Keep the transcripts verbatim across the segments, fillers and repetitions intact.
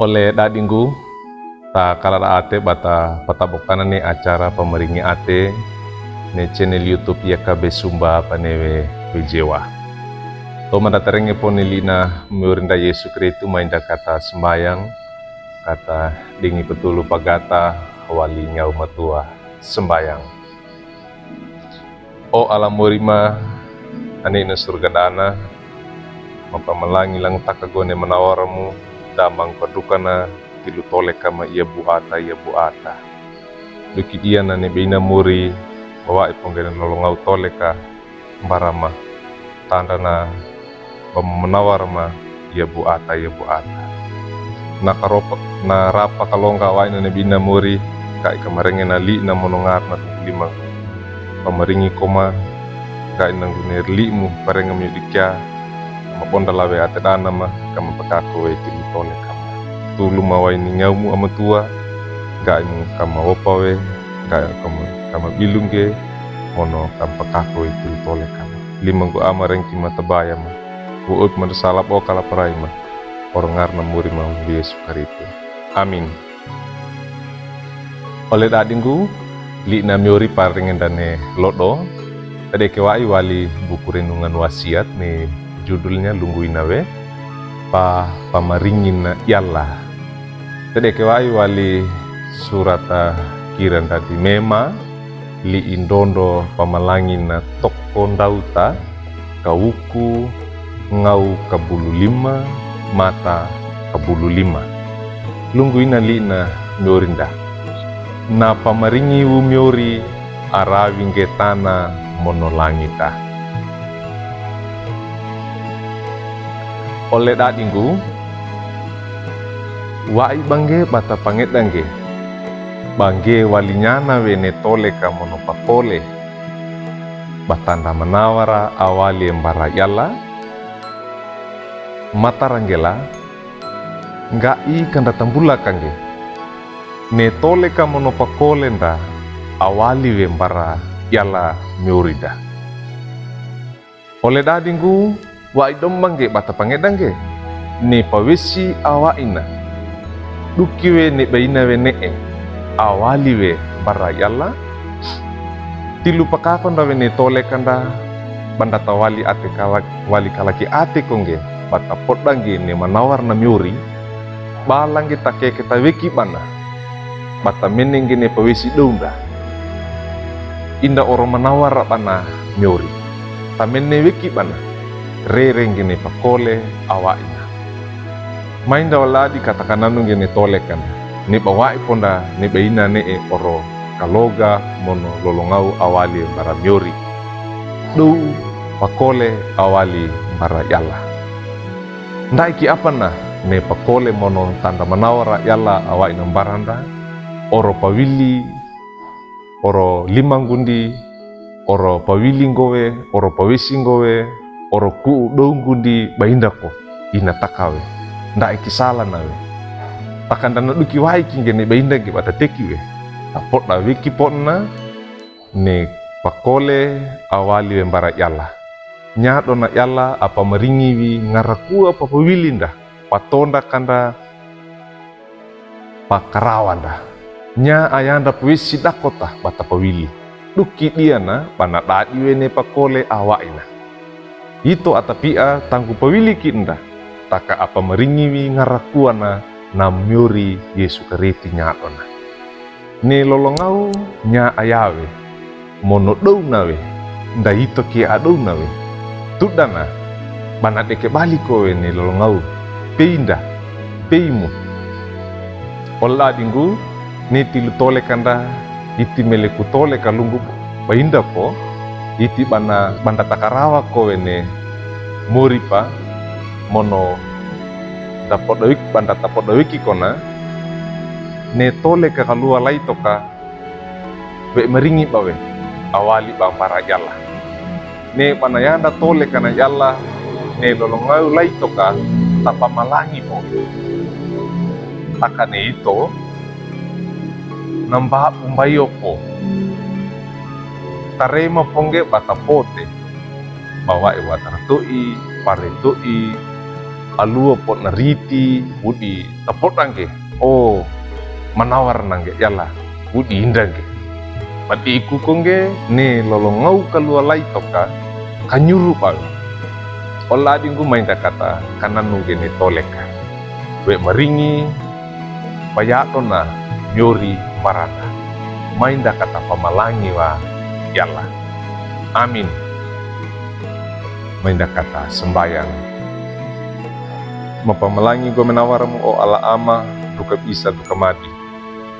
Ole dadinggu, ta kaladak ate ba ta patabokan ne acara pamaringi ate ne channel YouTube Yakabe Sumba Panewe Wejewa. To manda tarenge poni lina miurinda Yesu Kristu, mainda kata sembayang, kata dingi petulu pagata wali nyau matua sembayang. O Alla Murima, Ani' ne surga dana, mapamalangi langtaka gone manawaramu, damang padukana tilu toleka ma iya buata, iya buata. Duki dia nane beina muri, bawa'i ponggene lolongau toleka, mbarama, tandana, ba manawar ma iya buata, iya buata. Na karopa, na rapa kalongga awa'i nane beina muri, ga'i kamarenge na li'na mono ngarna tunggu lima. Pamaringi koma, ga'i nanggune li'mu parenge miudikia, maponda lawe ate dana ma, kamapakako we tilu toleka ma. Tulu ma wa'i ni nyaumu amatua, ga'i mu kamawopa we, ga'i kama, kamabilungge, mono kamapakako we tilu toleka ma. Limanggu ama rengki matabaya ma. Wu'ut manda salap o kalaparai ma. Oro ngarna muri ma Yesu Kristu. Amin. Ole dadinggu, li'na miori parenge ndane lodo. Tadeke wa'i wali buku renungan wasiat ne judulnya lungguina we, pa pamaringina yala. Tadeke wa'i wali surata kira ndadi mema, li'i ndondo pamalangina toko ndauta, kawuku ngau kabulu lima, mata kabulu lima. Lungguina li'na miorinda. Na pamaringi wu miori, arawi ngge tana mono langita. Ole dadinggu, wa'i bangge bata pangedangge. Bangge wali nyana we ne toleka mono pakole. Batanda manawara awali mbara yala. Mataranggela, ngga'i kanda tambulakangge. Ne toleka mono pakole nda awali we mbara yala miorida. Ole dadinggu, wa'i dombangge bata pangedangge. Ne pawesi awa'ina. Duki we ne baina we ne'e. Awali we mbara yala. Tilu pakako nda we ne toleka nda, banda tawali ate kala, wali kalaki ate kongge, bata podangge ne manawar na miori, balangge takeke taweki bana, bata menengge ne pawesi dounda. Inda oro manawara bana miori. Tamene weki bana, rerengge ne pakole awa'ina. Mainda waladi katakananu ngge ne toleka nda. Ne bawa'i ponda ne baina ne'e oro kaloga mono lolongau awali mbara miori. Dou pakole awali mbara yala. Nda'iki apana ne pakole mono tanda manawara yala awa'ina mbaranda, oro pawili, oro limanggundi, oro pawili nggowe, oro pawesi nggowe, oro ku'u dounggundi bainda ko, ina taka we. Nda'iki salana we. Takanda na duki wa'i ki ngge ne bainda ngge bata teki we. Tapoda weki pona, ne pakole awali we mbara yala. Nyadona yala apamaringi wi ngarakua papawili nda, patonda kanda pakarawanda. Nya ayanda pawesi dakota bata pawili. Duki diana bana dadi we ne pakole awa'ina. Ito atapia tanggu pawili ki nda, taka apamaringi wi ngarakuana na miori Yesu Kristu nyadona. Ne lolongau nya ayawe, mono douna we, nda ito ki adouna we. Tudana, bana deke baliko we ne lolongau, pei nda, pei mu. Ole dadinggu, ne tilu toleka nda, iti meleku toleka lunggu bainda ko, iti bana banda takarawa ko we ne moripa, mono tapoda weki, banda tapoda weki kona, ne toleka kalua laitoka, we maringi bawe, awali ba mbara yala. Ne bana yanda toleka na yala, ne lolongau laitoka, tapamalangi po. Taka ne ito, namba umbayo po. Tarema pongge bata pote. Bawa'i watara to'i, pare to'i, Aluwo po'nariti, wudi tapotangge. O, manawar nangge yala, wudi indangge. Madiku kongge, ne lolongaw kaluwa layi toka, kanyuru bawe. Ola adingu, maindakata kananungge ne toleka. We maringi, payadona miyori mbarana. Maindakata pamalangiwa yala. Amin. Maindakata sambayang. Mapamalangi go manawarmu, o Allah Ama, duka bisa duka madi.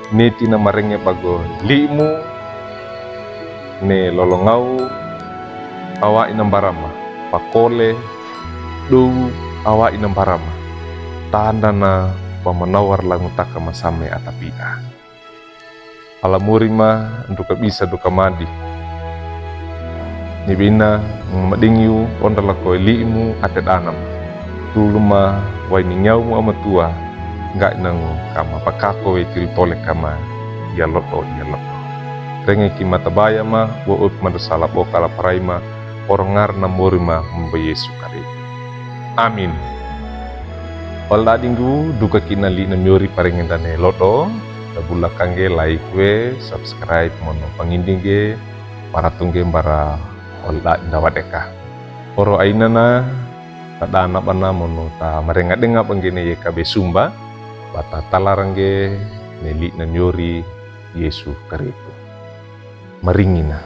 Ne tina marenge bago limu, ne lolongaw awa inambarama, pakole dow awa inambarama. Tandana pamanawar langutaka masame atapia. Ala mori ma, nduka bisa duka madi. Nibina, mamadingiu, ondra lako limu ate danam. Tulu ma, waini nyawmu amatua, ngga inangu kama pakako we tiltole kama, iya lodo, iya lodo. Renge ki matabaya ma, wo uk madasala boka la paraima, orongar na mori ma mba Yesu Karistu. Amin. Ola adingu, duka kina li na miyori parenge dane lodo, tabula kangge like we, subscribe mono pangindingge, paratungge mbara ola indawadeka. Oro ainana, tadana bana mono ta marenga denga banggene Y K B Sumba, bata talarangge ne li na miyori Yesu Karistu. Maringina.